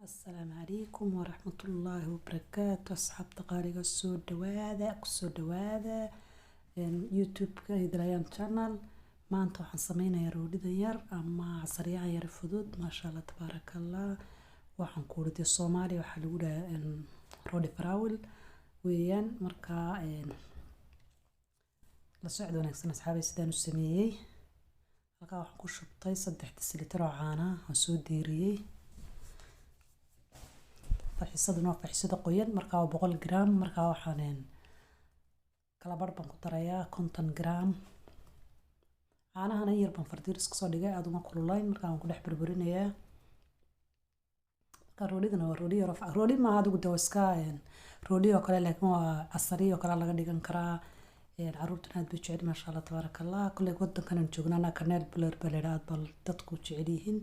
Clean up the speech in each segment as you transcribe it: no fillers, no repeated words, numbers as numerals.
Asalaamu calaykum waraxmatullaahi wabarakaatu. Asxaabta qaaliga, soo dhawaada, kusoo dhawaada YouTube-ka Idlayaan Channel. Maanta waxaan sameynayaa roodhidan yar ama casariyahan yar fudud. Maasha Allah, tabaaraka Allah. Waxaan ku uriday Soomaaliya waxaa lagu dhahaa roodhi faraawil weeyaan. Markaa la socod wanaagsan, asxaabay. Sidaan u sameeyey, halkaa waxaan ku shubtay 3 desilitir oo caana aan soo diiriyey. Faxisaduna waa faxisada qoyan. Markaa waa 100 gram. Markaa waxaan kala barh baan ku darayaa, 50 gram. Caanahana yar baan fardiiris kasoo dhigay, aada uma kululayn. Markaa waan ku dhex burburinayaa. Markaa roodhidana waa roodhi yar, roodhi maaha adigu de, waa iska roodhi oo kale, laakiin waa casari oo kale laga dhigan karaa. Caruurtuna aad bay jecel, maasha Allah, tabaaraka Allah. Kolley wadankan aan joogna anaa kanelbullar baa la yidhaha, aad baa dadku jecel yihiin.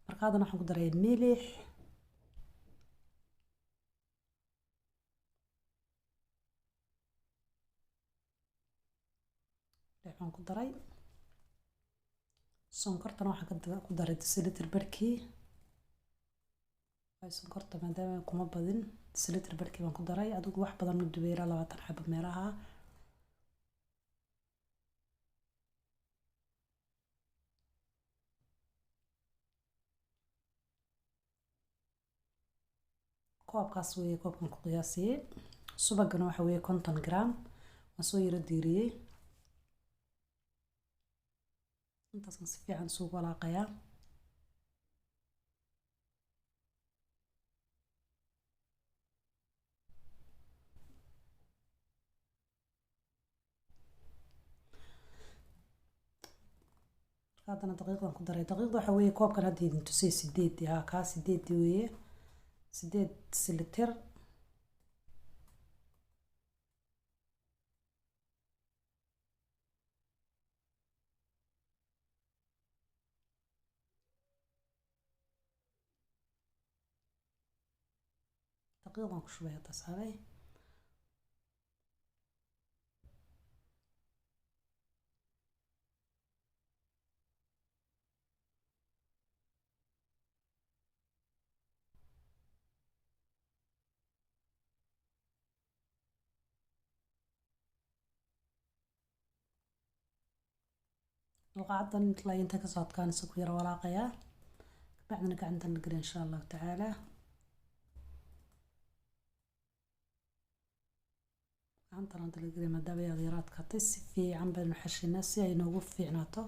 Marka haddana waxaan ku darayaa milix. Milix baan ku daray. Sonkortana waxaan ku daray deciliter barkii. Sonkorta maadaama kuma badin, deciliter barkii baan ku daray. Adigu wax badan ma dubeera, 20 xabo meelaha. Koobkaas weeye koobkan ku qiyaasiyey. Subagana waxa weeye 50 gram, waan soo yaro diiriyey. Intaasaan si fiican isugu walaaqayaa. Haddana daqiiqdan ku daray. Daqiiqda waxa weeye koobkan hadda idin tusay, 8-dii haa, kaa 8-dii weeye, 8 siliter. Daqiiqdan ku shubay hadda, asxaabay. Malqacaddan ilaa inta kasoo adkaanaysa ku yara walaaqayaa, kabacdina gacantan la geliya, insha Allahu tacaala. Gacantan hadda la geliya maadaama ay yara adkaatay. Si fiican baynu xashinaa si ay noogu fiicnaato.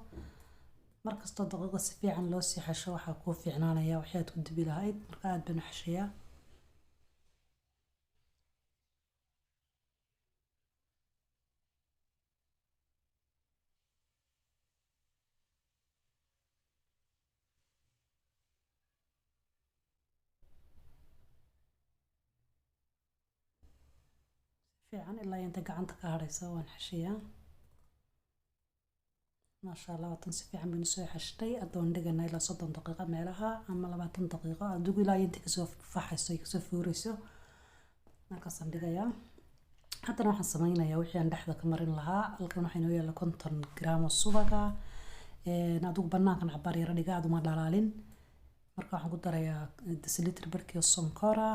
Markastoo daqiiqda si fiican loo sii xasho, waxaa kuu fiicnaanaya waxii aad ku dubi lahayd. Marka aad baynu xashayaa fiican ilaa inta gacanta ka haraysa waan xashiyaa. Maasha Allah, waatan si fiican baynu soo xashtay. Hadda waan dhiganaa ilaa 30 daqiiqo meelaha ama 20 daqiiqo, adigu ilaa inta kasoo faxayso ay kasoo fuurayso, markaasaan dhigayaa. Haddana waxaan sameynayaa wixii aan dhexda ka marin lahaa. Halkan waxaa inoo yaalla 50 gram oo subaga. Adigu banaankan cabaar yara dhiga, aduma dhalaalin. Marka waxaan ku darayaa deciliter barkii oo sonkora,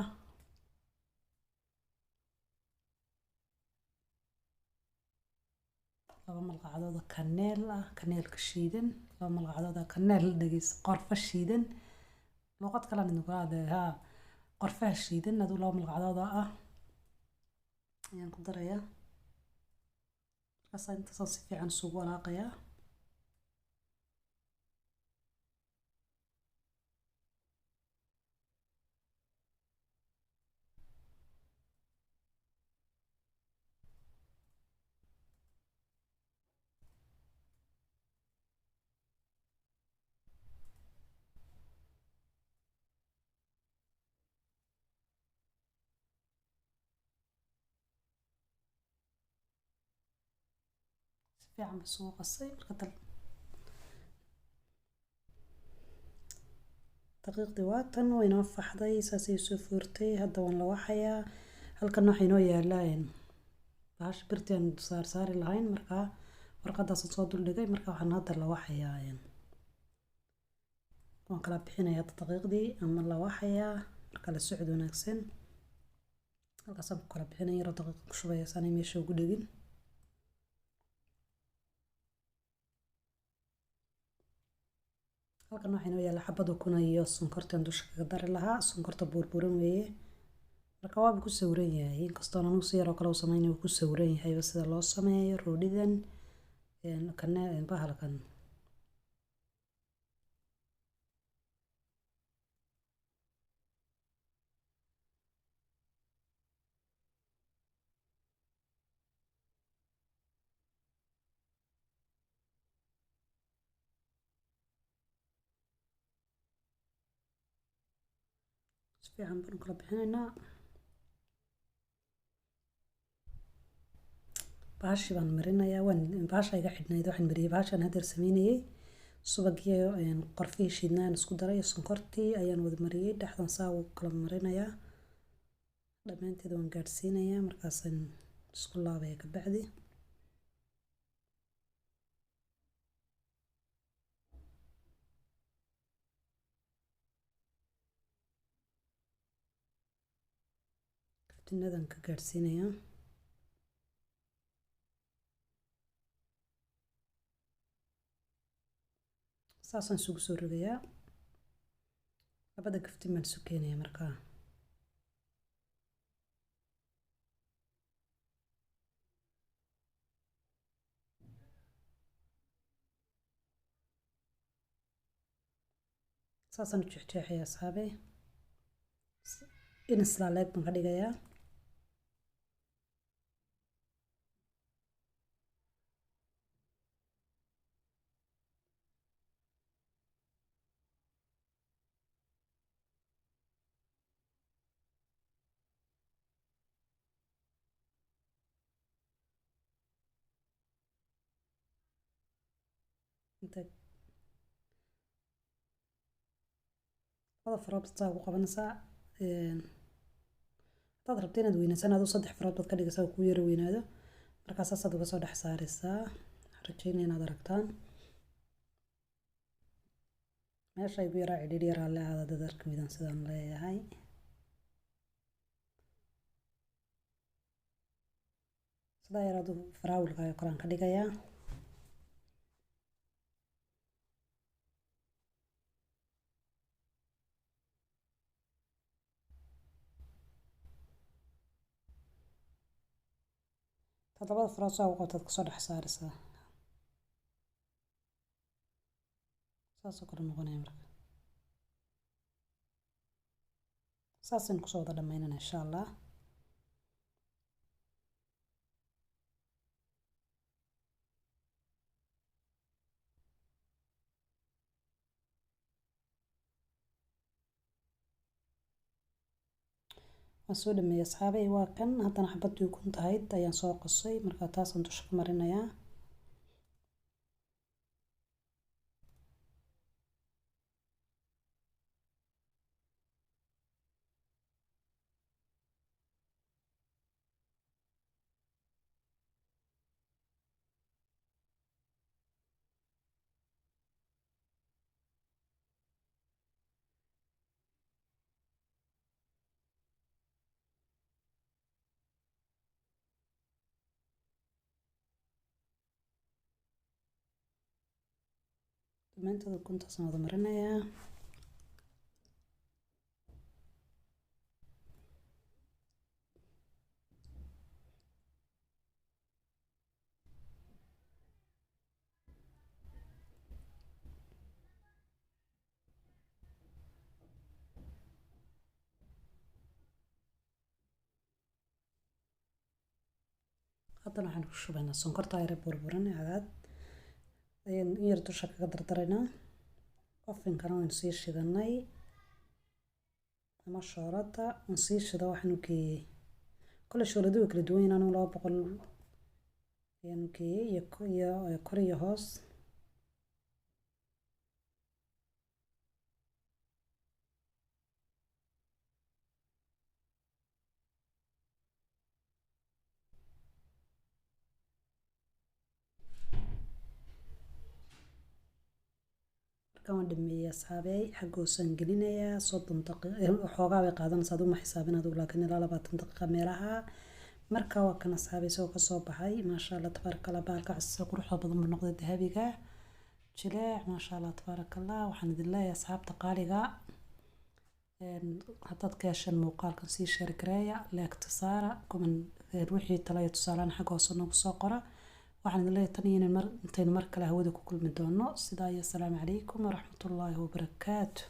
2 malqacadood oo kaneel ah, kaneelka shiidan, 2 malqacadood oo kaneel dhegeys, qorfo shiidan, luqad kalaan idinku aade haa, qorfaha shiidan. Adigu 2 malqacadood oo ah ayaan ku darayaa. Markaasaa intaasaan si fiican isugu walaaqayaa. Si fiican ba isugu qasay. Marka daqiiqdii waa tan, way inoo faxday, saasay soo fuurtay. Hadda waan la waxayaa. Halkan waxaa inoo yaala bahasha birtii aan saar saari lahayn. Markaa warqadaasaan soo duldhigay. Marka waxaan hadda la waxayaa, waan kala bixinayaa hadda daqiiqdii ama la waxayaa. Marka la socod wanaagsan halkaasaan ku kala bixinaya, yaroo daqiiqa ku shubaya saanay meesha ugu dhegin. Halkan waxaa inoo yaalla xabad ukuna iyo sonkortaan dusha kaga dari lahaa. Sonkorta buurbuuran weeye, marka waaba ku sawiran yahay, inkastoo anigu si yaroo kale u sameynay, wuu ku sawiran yahayba sida loo sameeyo roodhidan kane bahalkan. Si fiican baan u kala bixinaynaa. Bahashi baan marinayaa, waan bahasha iga xidhnayd waxaan mariyay bahashan hadeer sameynayay. Subagii qorfihii shiidnaa aan isku daray iyo sonkortii ayaan wada mariyay, dhexdan saa ugu kala marinayaa, dhammaanteed waan gaadhsiinayaa, markaasaan isku laabaya kabacdi. Kaftinadan ka gaadhsiinayaa. Saasaan isugu soo rogayaa, labada gaftin baan isu keenayaa markaa. Saasaan u jeexjeexayaa asxaabe, in islaaleeg baan ka dhigayaa. Inta labada farood saa ugu qabanaysaa, haddaad rabto inaad weynaasan aduu 3 farood baad ka dhigaysaa oo kuu yara weynaado, markaa saasaad uga soo dhex saaraysaa. Waxaan rajeynaya inaad aragtaan meesha igu yaraa cidhiidhi yaraa le aada dad arki weydaan sidaan leeyahay. Sidaa yar aduu faraawilka oo kale aan ka dhigayaa. Toddobada farood saa ugu qabtaad kasoo dhex saaraysaa, saasoo kale noqonaya. Marka saasaynu kusoo wada dhamaynana insha Allah. Waan soo dhameeyay asxaabay, waa kan. Haddana xabadii ukunta ahayd ayaan soo qosay, marka taasaan dusha ka marinayaa. Dhammaantood ukuntaasaan wada marinayaa. Haddana waxaan ku shubaynaa sonkorta yare burburan ee cadaad ayaan in yar dusha kaga dardaraynaa. Ovenkana waynu sii shidanay ama shoolada aan sii shida waxaan u geeyey. Kole shooladu way kala duwan yihiin, anigu 200 ayaan u geeyey iyo kor iyo hoos. Marka Markaan waan dhameeyey, asxaabey, xagga hoosaan gelinayaa. 30 daqiiqo xoogaa bay qaadanaysaa, adigu ma xisaabin adigu, laakiin ilaa 20 daqiiqa meelaha. Marka waa kan, asxaabey, isagoo kasoo baxay. Maasha Allah, tabaaraka Allah. Bahalka cas quruxda badan buu noqday, dahabiga jileec, maasha Allah, tabaaraka Allah. Waxaan idin leeyahay, asxaabta qaaliga, haddaad ka hesheen muuqaalkan, sii share gareeya, like-ta saara, comment, wixii tala iyo tusaalaan xagga hoose noogu soo qora. Waxaan idin leeyahay tan iyo mar intaynu mar kale hawada ku kulmi doono, sidaa iyo asalaamu calaykum waraxmatullaahi wabarakaatu.